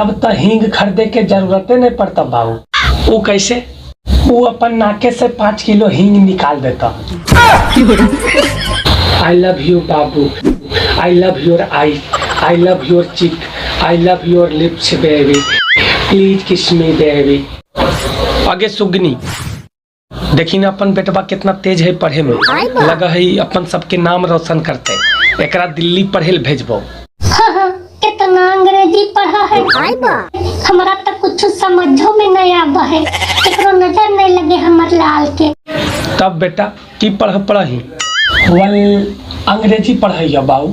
तब त हींग खरीदे के जरूरते नहीं पड़ता बाबू। ऊ कैसे? ऊ अपन नाके से 5 किलो हींग निकाल देता। I love you Babu, I love your eye, I love your cheek, I love your lips baby, please kiss me baby. आगे सुगनी देखी ना अपन बेटवा कितना तेज है पढ़े में, लगा है अपन सबके नाम रोशन करते। एकरा दिल्ली पढ़े ले भेजबो। हाँ, कितना अंग्रेजी पढ़ा है, हमरा तो कुछ समझो में नहीं आवा है। केकरो नजर नहीं लगे हमर लाल के। तब बेटा की पढ़ पढ़ही? वल अंग्रेजी पढ़ैया बाबू।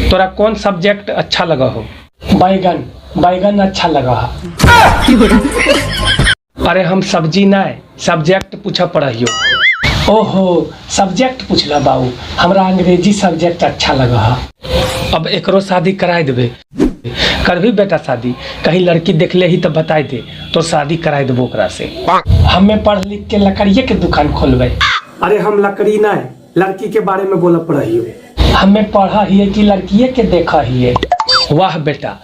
तोरा कौन सब्जेक्ट अच्छा लगा हो? बैगन, बैगन अच्छा लगा है। अरे हम सब्जी नहीं, सब्जेक्ट पूछा पढ़ियो। ओहो सब्जेक्ट पूछला बाबू, हमरा अंग्रेजी सब्जेक्ट अच्छा लगा है। अब एकरो शादी कराए देबे। करभी बेटा शादी? कहीं लड़की देख ले ही तो बताई दे, तो शादी कराए देबो ओकरा से। हमें पढ़ लिख के लकड़िए के दुकान खोलबे। अरे हम लकड़ी नहीं, लड़की के बारे में बोला पढ़ियो। हमें पढ़ा हिये कि लड़किए के देखा हिये। वाह बेटा,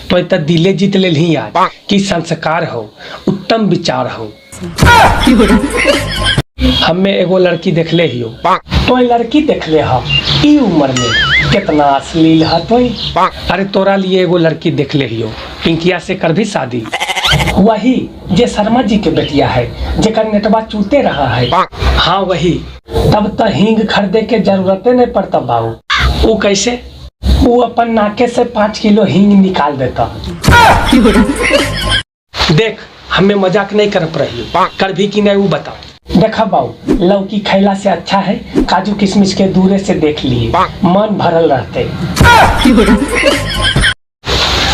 तो इतना दिले जीत ले ही आज कि संस्कार हो, उत्तम विचार हो। हमें एगो लड़की देखले हियो। तो लड़की देखले ह ई उम्र में कितना अश्लील है तो। अरे तोरा लिए एगो लड़की देखले हियो, पिंकिया से कर भी शादी। वही जे शर्मा जी के बेटिया है, जेकर नेटवा चूते रहा है। हाँ वही। तब त हींग खरीदे के जरूरते नहीं पड़ता बाबू। ऊ कैसे? ऊ अपन नाके से 5 किलो हींग निकाल देता। देख हमें मजाक नहीं कर रही, कर भी कि नहीं वो बता। देखा बाबू, लौकी खैला से अच्छा है काजू किशमिश के दूरे से देख लिए, मन भरल रहते।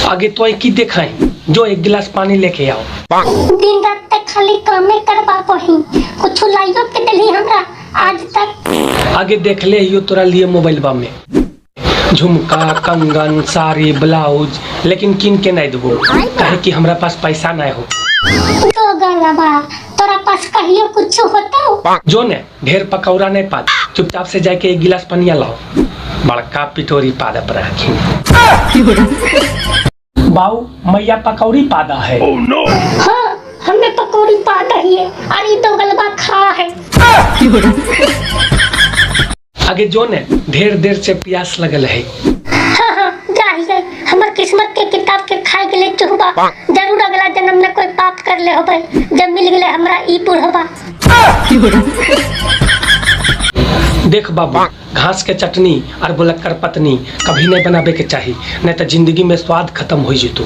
आगे तो की देखाई, जो एक गिलास पानी लेके आओ। दिन रात तक खाली कामे करबा ही, कुछ लाइयो के दिली हमरा आज तक। आगे देख ले यो तोरा लिए मोबाइलबा में झुमका, कंगन, साड़ी, ब्लाउज, लेकिन किन के नहीं देबो, काहे कि हमरा पास पैसा नहीं हो। तो गलबा तोरा पास कहियो कुछ होता? जो ने ढेर पकौड़ा नहीं पात, चुपचाप से जाके एक गिलास पनिया लाओ। बड़का पिटोरी पादा पर रखी। बाऊ मैया पकौड़ी पादा है। Oh, no. हाँ हमें पकौड़ी पादा ही है, अरे तो गलबा खा है। आगे जो ने ढेर देर से प्यास लगल है। हाँ हाँ जाहिए, हमर किस्मत के किताब के खाए गेले चुहबा, जरूर अगला जन्म में कोई पाप कर ले होबे, जब मिल गेले हमरा ई बुढ़वा। देख बाबू, घास के चटनी और बोलक्कर पत्नी कभी नहीं बनावे के चाहिए, नहीं तो जिंदगी में स्वाद खत्म हो जेतो।